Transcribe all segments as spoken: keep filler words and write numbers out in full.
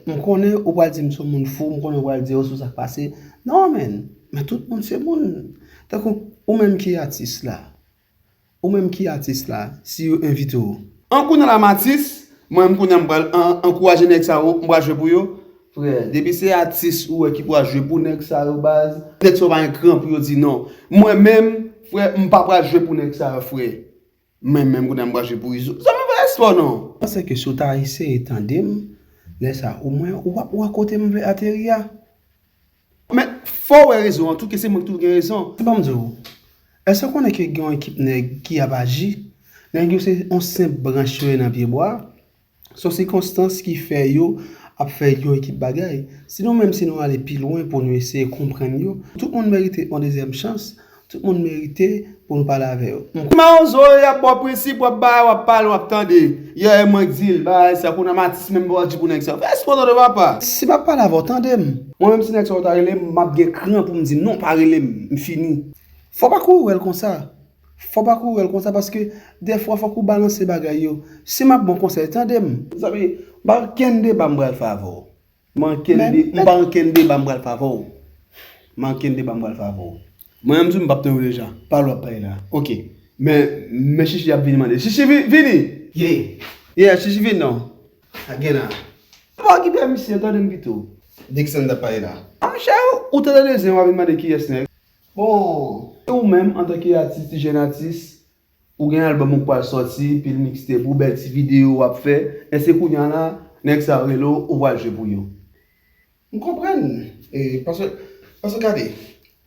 M konnen ou pral di m se yon moun fou, m konnen ou pral di yo sou sa k pase. Non, man. Men tout moun se moun. Tankou ou menm ki atis la. Ou menm ki atis la, si yo envite w. An kounye a la m atis, mwen menm kounye a m pral an- ankouraje nèg sa yo, m pral jwe pou yo. Frè, depi se atis ou wè ki pral jwe pou nèg sa yo baz, nèg sa yo pa gen kran pou yo di non. Mwen menm, frè, m pa pral jwe pou nèg sa yo, frè. Mwen menm kounye a m pral jwe pou Izo. Zanmi, fè espò non. Paske si w ta eseye tande m, lè sa omwen ou w ap wè kote m vle ateri a. Men, fò w wè rezon an tou, ke se mwen ki toujou gen rezon. Ban m di w, èske w konnen ke gen yon ekip nèg ki ap aji? Nèg yo se yon senp branch yo ye nan pye bwa. Se yon sikonstans ki fè yo ap fè yon ekip bagay. Si nou menm, si nou ale pi lwen pou nou eseye konprann yo, tout moun merite yon dezyèm chans. Tout moun merite pou nou pale avè yo. M Mawozo, y ap ba w prensip, w ap bay, w ap pale, w ap tande. Yè, e mwen k di l, bay sa, kounye a m atis menm, m pa di pou nèg sa. Fè espò tande papa. Si m ap pale avè w, tande m. Mwen menm, si nèg sa yo ta rele m, m ap gen kran pou m di non, pa rele m, m fini. Fò w pa kouri wè l konsa. Fò w pa kouri wè l konsa, paske dèfwa fòk ou balanse bagay yo. Si m ap ba w konsèy, tande m. Zanmi, m pa gen okenn deba m pral fè avè w. M pa gen okenn de- m pa gen okenn deba m pral fè avè w. M pa gen okenn deba m pral fè avè w. Mwen menm tou m p ap tann ou deja. Pale w ap pale la. Ok. Men, men Chichi ap vini mande. Chichi, vi- vini! Ye. Yeah, Chichi vini non. A gen la. M pa okipe misye, tande m pito. De kisa n t ap pale la? A, monchè, ou tande de zen w ap vin mande kiyès nèg? Bon, e ou menm, antanke atis, ti jèn atis, ou gen album ou k pral sòti, pil mixtape ou, bèl ti videyo w ap fè, èske kounye a la, nèg sa yo rele w, ou pral jwe pou yo? M konprann, e, paske, paske gade,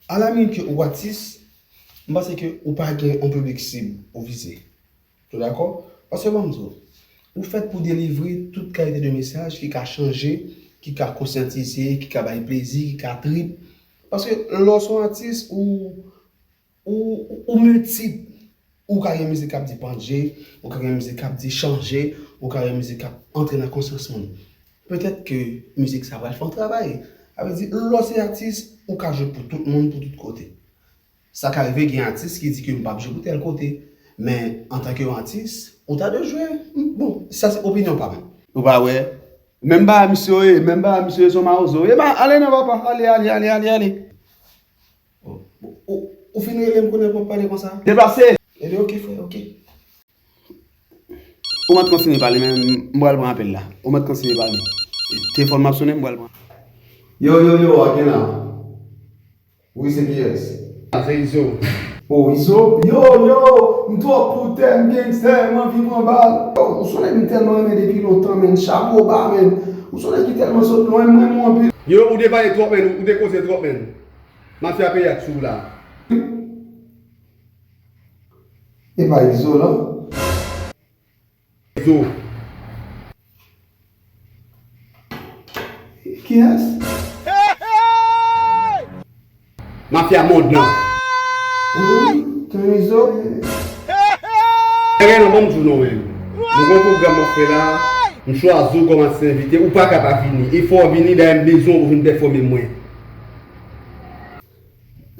alaminit ke ou atis, m panse ke ou pa gen yon piblik sib ou vize. Ou dakò? Paske ban m di w, ou fèt pou delivre tout kalite de mesaj ki ka chanje, ki ka konsyantize, ki ka bay plezi, ki ka trip. Paske lè w se yon atis, ou, ou, ou miltip. Ou ka gen mizik k ap di pandje, ou ka gen mizik k ap di chanje, ou ka gen mizik k ap antre nan konsyans moun. Petèt ke mizik sa pral fè yon travay. Sa vle di, lè w se atis, ou ka jwe pou tout moun, pou tout kote. Sa ka rive gen atis ki di ke m p ap jwe pou tèl kote. Men, antanke yon atis, ou ta dwe jwe. Bon, sa se opinyon pa m. Ou pa wè? Menm bagay misye yo ye, menm bagay misye yo ye, se yon mawozo. E ba, ale non papa, ale, ale, ale, ale, ale. Ou, ou, ou fin rele m kounye a pou w ap pale konsa? Deplase! Ebyen, ok, frè, ok. Ou mèt kontinye pale, men m pral pran apèl la. Ou mèt kontinye pale. Telefòn m ap sonnen, m pral pran. Yo, yo, yo, a gen la. Wi, se kiyès? A, se Izo. O, Izo? Yo, yo, m twòp pou tè, m gangstè, m anvi pran bal. Yo, ou se yon nèg m tèlman renmen depi lontan, menn. Chapo ba, menn. Ou se yon nèg ki tèlman sot lwen, m renmen w anpil. Yo, ou te pale twòp, menn. Ou te koze twòp, menn. Mafya peyi a t sou w la. Epa Izo lan? Izo. Kiyès? Mafya mond lan. Wi, Ton Izo. Erenn, ban m di w non, menn. Nou gon pwogram m ap fè la, m chwazi w kòm atis envite, ou pa ka pa vini. E fò w vini, dayè m bezwen w pou vin pèfòme mwen.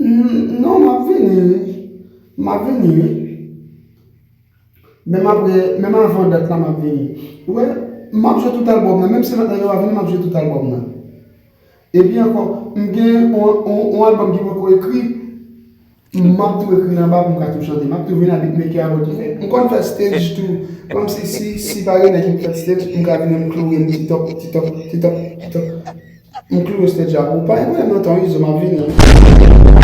N- non, m ap vini wi. M ap vini wi. Menm apre, menm avan dat la, m ap vini. Ou wè, m ap jwe tout albòm nan. Menm si lòt nèg yo pa vini, m ap jwe tout albòm nan. Epi ankò, m gen yon, yon, yon albòm ki poko ekri. M ap tou ekri nan ba pou m ka tou chante. M ap tou vin a beatmaker a pou tou fè. M konn fè stage tou. Kòmsi si, si pa gen nèg ki fè stage, m ka vin m kloure m ti top, ti top, ti top, ti top. M kloure stage la pou ou. Pa gen pwoblèm non, Ton Izo, m ap vini wi.